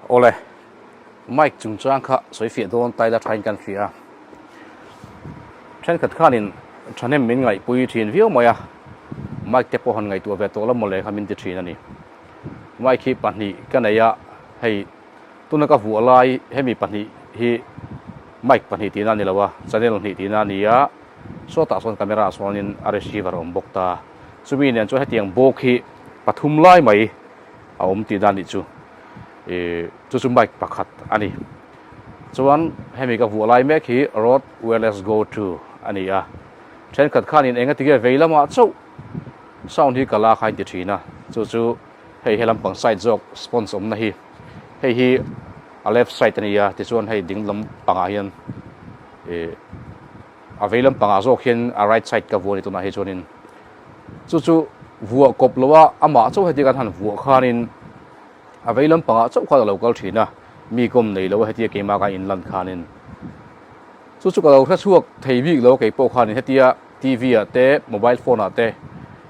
Awle, mic chungchang kha sawi fiah dawn ta ila thain kan hria a. Thenkhat khanin thahnem min ngaihpui thin viau mai a, mic te pawh han ngaihtuah ve tawh la mawle kha min ti thin a ni. Mic hi pahnih ka nei a, hei tuna ka vuah lai hemi pahnih hi mic pahnih tihna a ni lo a, channel hnih tihna a ni a, sawtah sawn camera ah sawnin a receiver a awm bawk ta. Chumi nen chuan hetiang bawk hi pathum lai mai a awm tihna a nih chu. Ih chu chu mic pakhat a ni. Chuan hemi ka vuah lai mek hi Rode Wireless Go 2 a ni a. Thenkhat khanin enga tige vei lamah chauh sound hi ka la kha a inti thin a. Chu chu hei he lampang side zawk sponge awmna hi hei hi a left side a ni a tichuan hei ding lam pangah hian ih a vei lam pangah zawk hian a right side ka vuah a ni tunah hi chuanin chu chu vuah kawp lo a amah chauh heti kan han vuah khanin a vei lam pangah chauh khan a lo kal thin a mi kawm nei lo a hetia keimah ka inlan khanin chu chu ka lo hre chhuak thei bik lo kei pawh khanin hetia T_V ah te mobile phone ah te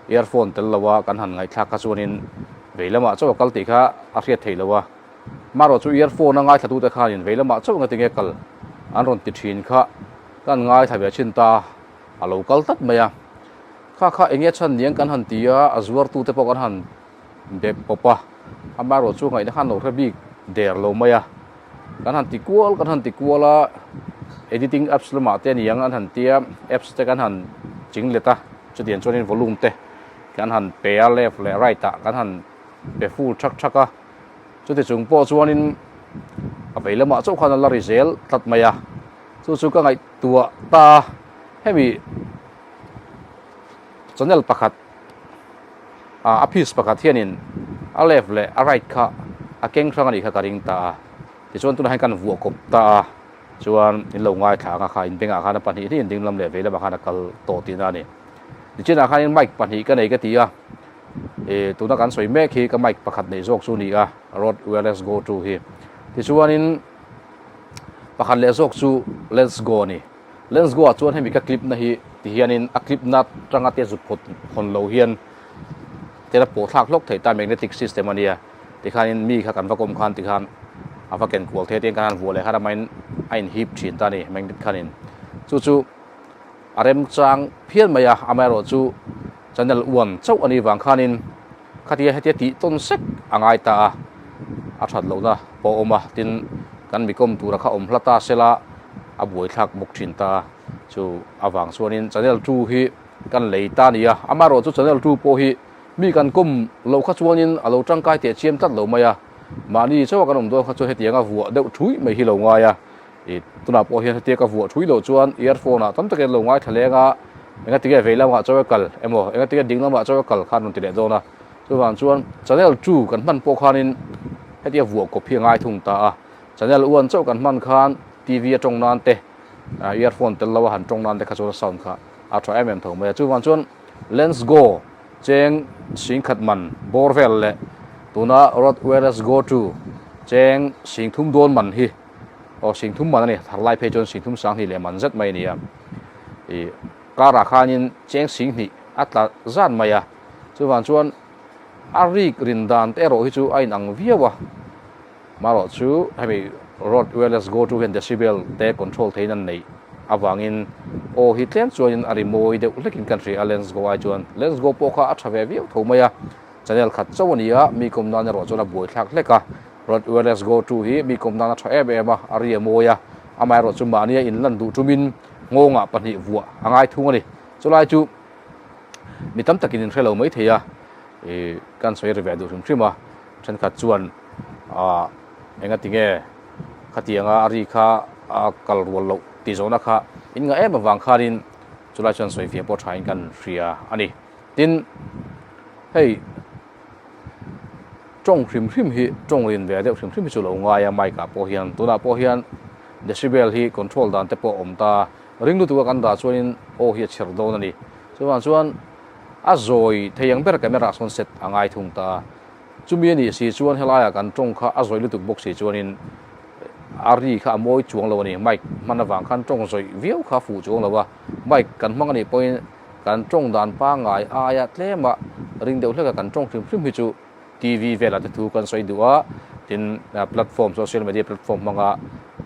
earphone tel lo a kan han ngaihthlak kha chuanin vei lamah chauh a kal tih kha a hriat theih lo a marawh chu earphone a ngaithla tute khanin vei lamah chauh nga tinge kal an rawn ti thin kha kan ngaithla ve thin ta a lo kal tlat mai a kha kha enge chhan niang kan han ti a a zuar tute pawh kan han be pawp a amaherawh chu ngaihna khan lo hre bik der lo mai a kan han ti kual kan han ti kual a editing apps lamah te aniang an han tia apps te kan han ching let a chutiang chuanin volume te kan han pe a left leh right ah kan han pe full thak thak a chuti chung pawh chuanin a vei lamah chauh khan a la ri zel tlat mai a chu chu ka ngaihtuah ta a hemi channel pakhat a piece pakhat hianin a left leh a right kha a keng hrang a nih kha ka ring ta a tichuan tunah hian kan vuah kawp ta a chuan in lo ngaithla ang a kha in bengah khan a pahnih hnih in ding lam leh vei lamah khan a kal tawh tihna a ni nichinah khanin mic pahnih ka nei ka ti a ih tuna kan sawi mek hi ka mic pakhat neih zawk chu a ni a Rode Wireless Go 2 hi tichuanin pakhat leh zawk chu Lens Go a ni. Lens go ah chuan hemi ka clip na hi ti hianin a clip na tanga te zut phawt hawn lo hian tela pawh thlak hlawk theih ta magnetic system a nia tikhanin mi kha kan va kawm khan tikhan a va ken kual thei a tin kan han vuah leh khan amahin a in hip thin ta a ni magnet khanin chu chu a remchang phian mai a amaherawh chu channel one chauh a nih vang khanin khatia hetia tih tawn sek a ngai ta a, a that lohna pawh a awm a, tin kan mi kawm tura kha awm hla ta sela a buaithlak bawk thin ta a, chu avang chuanin channel 2 hi kan lei ta a ni a, amaherawh chu channel 2 pawh hi mi kan kawm loh kha chuanin a lo tangkai teh chiam tlat lo mai a, mahni chauha kan awm dawn kha chuan hetianga vuah deuh thui mai hi lo ngai a. Ih tunah pawh hian hetia ka vuah thui loh chuan earphone ah tam takin an lo ngaithla leng a, enga tinge vei lamah chaw a kal emaw enga tinge ding lamah chaw a kal khan rawn ti leh dawn a, chuvang chuan channel 2 kan hman pawh khanin hetia vuah kawp hi a ngai thung ta a, channel 1 chauh kan hman khan TV a tawng nan te earphone tel lo a han tawng nan te kha chuan sound kha a tha em em tho mai a, chuvang chuan lens go cheng singkhat man bawr vel leh tuna Rode Wireless Go 2 cheng singthum dawn man hi Aw singthum man a ni, thar lai phei chuan singthum sanghnih leh man zet mai a ni a. Ih karah khanin cheng singhnih a tla zan mai a, chuvang chuan a rik rin dan te erawh hi chu a inang viau a. Marawh chu hemi Rode Wireless Go 2 hian decibel te control theihin an neih avangin aw hi tlem chuanin a ri mawi deuh hlekin kan hria a Lens Go ai chuan. Lens Go pawh kha a tha ve viau tho mai a, channel khat chauh a ni a, mi kawm nan erawh chuan a buaithlak hlek a. Rod Wireless Go 2 hi mi kawm nan a tha em em a, a ri a mawi a, amaherawh chu mahnia inlan duh tumin nghawngah pahnih vuah a ngai thung a ni. Chulai chu mi tam takin in hre lo mai thei a, ih kan sawi ri ve duh hrim hrim a, thenkhat chuan ah enga tinge khatianga a ri kha a kal rual loh tih zawhna kha in ngah em avang khanin chulai chuan sawi fiah pawh thain kan hria a ni. Tin, hei. Tawng hrim hrim hi tawng rin ve deuh hrim hrim hi chu lo ngai a mic ah pawh hian tunah pawh hian decibel hi control dan te pawh a awm ta ring lutuk a kan dah chuanin aw hi a chher dawn a ni chuvang chuan a zawi thei ang ber camera ah sawn set a ngai thung ta a chumi a nih si chuan helaiah kan tawng kha a zawi lutuk bawk si chuanin a ri kha a mawi chuang lo a ni mic hman avang khan tawng zawih viau kha a fuh chuang lo a mic kan hmang a nih pawhin Kan tawng dan pangngai aia tlema ring deuh hleka kan tawng hrim hrim hi chu TV velah te thu kan sawi duh a, Tin, platform, social media platform hmanga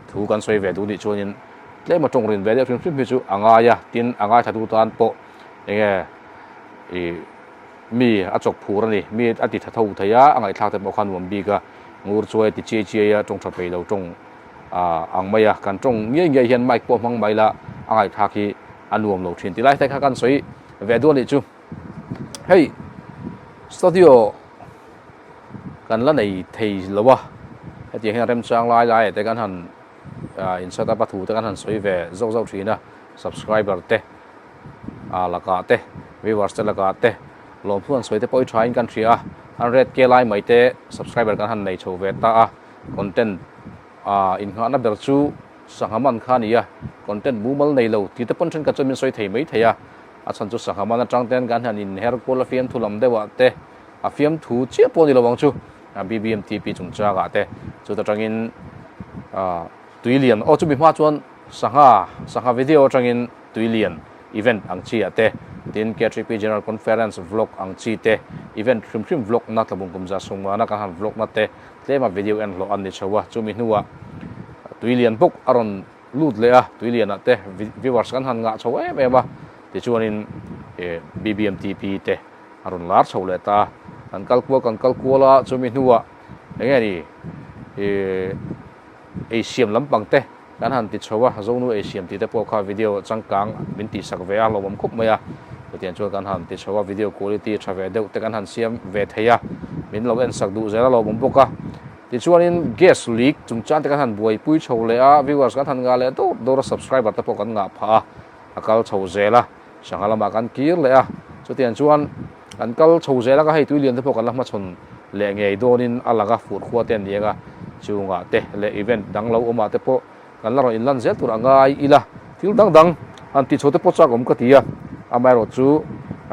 thu kan sawi ve duh nih chuanin tlem a tawng rin ve deuh hrim hrim hi chu a ngai a, tin a ngaithla tan pawh eng nge ih mi a chawk phur a ni, mi a ti tha tho thei a, a ngaihthlak te pawh kha nuam bik a, ngur chuai ti chiai chiai a tawng tha peih lo tawng ang mai a, kan tawng ngiai ngiai hian mic pawh hmang mai la a ngaihthlak hi a nuam lo thin ti lai te kha kan sawi ve duh a nih chu. Hei studio kan la nei thei lo a, hetiang hian remchang lai lai ah te kan han in set up a thu te kan han sawi ve zauh zauh thin a, subscriber te lakah te viewers te lakah te lawmthu han sawi te pawh hi tha in kan hria a, 100 k lai mai te subscriber kan han nei chho ve ta a, content innghahna ber chu sangha man kha a ni a, content mumal nei lo tih te pawn thenkhat chuan min sawi thei mai thei a, a chhan chu sangha man atang ten kan han inher kual a fiamthu lam deuh ah te a fiamthu chiah pawh a ni lo ang chu BBMTP chungchang ah te chuta tangin tui lian aw chumi hma chuan sangha sangha video atangin tui lian event ang chi ah te tin K3P General Conference vlog ang chi te event hrim hrim vlog na tlabung kum za sungana kan han vlog na te tlema video en hlawh an ni chho a chumi hnuah tui lian bawk a rawn lut leh a tui lianah te viewers kan han ngah chho em em a tichuanin BBMTP te a rawn lar chho leh ta a kan kal kual kan kal kual a chumi hnuah eng nge ni ih ei siam lampang te kan han ti chho a Zonu ei siam tih te pawh kha video changkang min tih sak ve a hlauhawm khawp mai a chutiang chuan kan han ti chho a video quality tha ve deuh te kan han siam ve thei a min lo en sak duh zel a hlauhawm bawk a tichuanin gas leak chungchang te kan han buaipui chho leh a viewers kan han ngah leh dawr dawr a subscriber te pawh kan ngah phah a a kal chho zel a sangha lamah kan kir leh a chutiang chuan kan kal chho zel a ka hei tui lian te pawh kan la hmachhawn leh ngei dawnin a lang a fur khua te an ni ang a chungah te leh event dang lo awmah te pawh kan la rawn inlan zel tur a ngai ila thil dang dang han tih chho te pawh chak awm ka ti a amaherawh chu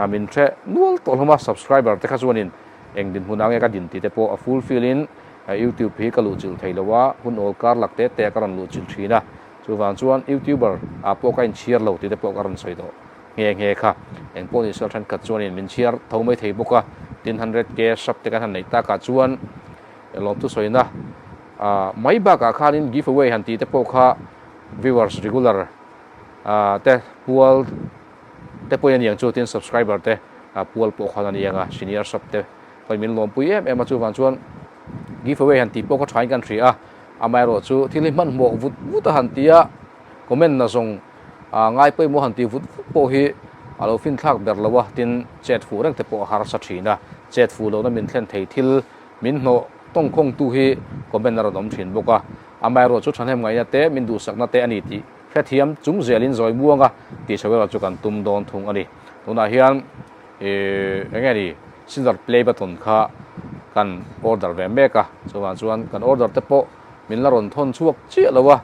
min hre nual tawh hlawm a subscriber te kha chuanin eng dinhmun ah nge ka din tih te pawh a full fill in youtube hi ka luhchilh thei lo a hun awl kar lak te te a ka rawn luhchilh thin a. Chuvang chuan YouTuber ah pawh ka inchhiar lo tih te pawh ka rawn sawi tawh nghe nghe kha. Eng pawh ni sual thenkhat chuanin min chhiar tho mai thei bawk a, tin 100K sub te kan han neih takah chuan lawmthu sawina ah mai bakah khanin give away han tih te pawh kha viewers regular ah te pual te pawhin a ni ang chu tin subscriber te pual pawh khan a ni ang a, senior sub te pawhin min lawmpui em em a chuvang chuan give away han tih pawh kha thain kan hria a. Amaherawh chu thil hi hmanhmawh vut vut a han ti a, comment na zawng ngai pawimawh han ti vut vut pawh hi a lo finthlak ber lo a, tin chet fuh reng te pawh a harsa thin a, chet fuh lohna min thlen thei thil min hnawh tawngkhawngtu hi comment a rawn awm thin bawk a. Amaherawh chu thahnem ngaihna te min duhsakna te a ni tih hrethiam chung zelin zawi muanga tih chho erawh chu kan tum dawn thung a ni. Tunah hian Ih eng nge ni silver play button kha kan order ve mek a chuvang chuan kan order te pawh min la rawn thawn chhuak chiah lo a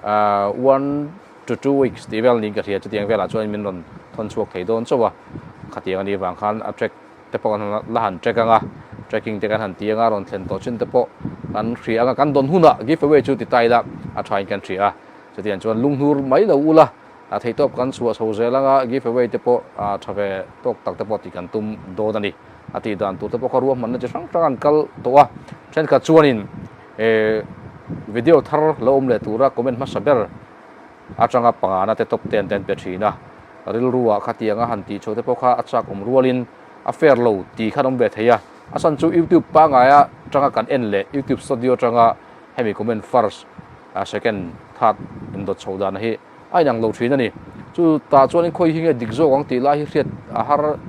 ah one to two weeks tih vel niin ka hria chutiang velah chuan min rawn thawn chhuak thei dawn chauh a khatiang a nih vang khan a track te pawh kan la han track ang a tracking te kan han ti ang a rawn thlen tawh chin te pawh kan hria ang a kan dawn hunah give away chu ti ta ila a thain kan hria a chutiang chuan lunghnur mai lo ula. A theihtawp kan chhuah chho zel anga give away te pawh tha ve tawk tak te pawh tih kan tum dawn a ni. A tih dan tur te pawh kha ruahmanna chi hrang hrang an kal tawh a, thenkhat chuanin video thar lo awm leh tura comment hmasa ber atanga pangana te top ten te an pe thin a, rilruah khatianga han tih chho te pawh kha a chak awm rualin a fair lo tih khan awm ve thei a, a chhan chu youtube pangaia tanga kan en leh youtube studio atanga hemi comment first, second, third indawt chho dan hi A inang lo thin a ni. Chu tah chuanin khawi hi nge dik zawk ang tih lai hi hriat a har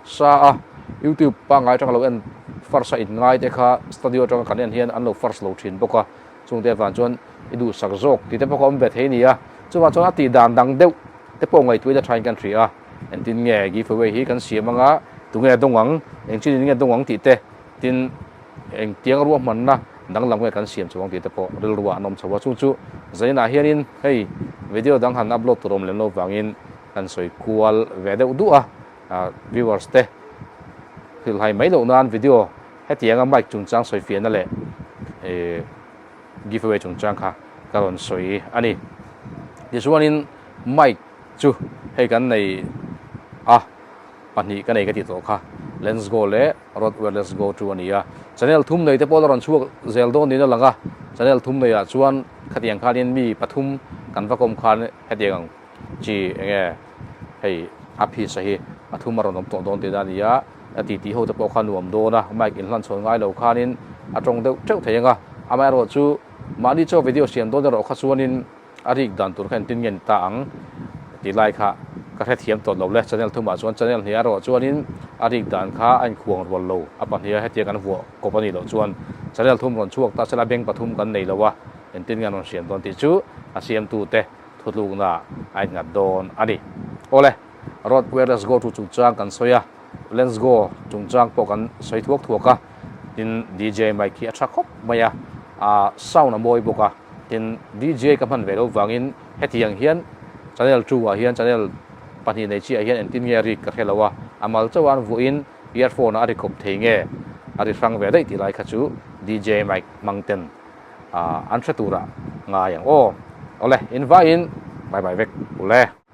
sa a. YouTube pangngai atanga lo en first a inngai te kha studio atanga kan en hian an lo first lo thin bawk a. Chungte avang chuan i duhsak zawk tih te pawh kha awm ve thei a ni a. Chuvang chuan a tih dan dang deuh te pawh ngaihtuah ila thain kan hria a. Engtin nge give away hi kan siam anga tunge dawng ang, engchin in nge dawng ang tih te tin Engtiang ruahmanna danglam nge kan siam chuang tih te pawh rilruah an awm chho a, chung chu zainah hianin hei video dang han upload tur awm lem lo vangin kan sawi kual ve deuh duh a, viewers te hrilhhai mai loh nan video hetianga mic chungchang sawi fiahna leh giveaway chungchang kha ka rawn sawi a ni. Tichuanin mic chu hei kan nei a. pahnih ka nei ka tih tawh kha. Lens Go leh Rode Wireless Go chu a ni a. Channel thum nei te pawh la rawn chhuak zel dawn niin a lang a, channel thum neiah chuan khatiang khanin mi pathum kan va kawm khan hetiang ang chi enge hei a phisa hi a thum a rawn awm tawh dawn tihna a ni a, a titi ho te pawh kha nuam dawn a, mic inhlan chhawn ngai lo khanin a tawng deuh teuh thei ang a, amaherawhchu mahni chaw video siam dawn erawh kha chuanin A rik dan tur kha engtin nge ni ta ang tih lai kha ka hrethiam tawh lo le. Channel thumah chuan channel hnih erawh chuanin a rik dan kha a inkhuang rual lo. A pahniha hetiang kan vuah kawp a nih loh chuan channel thum rawn chhuak ta sela beng pathum kan nei lo a, engtin nge an rawn siam dawn tih chu a siamtute thutlukna a innghat dawn a ni. Awle, Rode Wireless Go 2 chungchang kan sawi a, Lens Go chungchang pawh kan sawi thuak thuak a, tin DJ mic hi a tha khawp mai a, a sound a mawi bawk a. Tin, DJ ka hman ve loh vangin hetiang hian channel two ah hian channel pahnih nei chiah hian engtin nge a rik ka hre lo a, a mal chauh a an vuahin earphone ah a ri khawp thei nge a ri hrang ve daih tih lai kha chu DJ mic hmang ten an hre turah ngai ang aw. Awle, invaiin bye bye vek ule.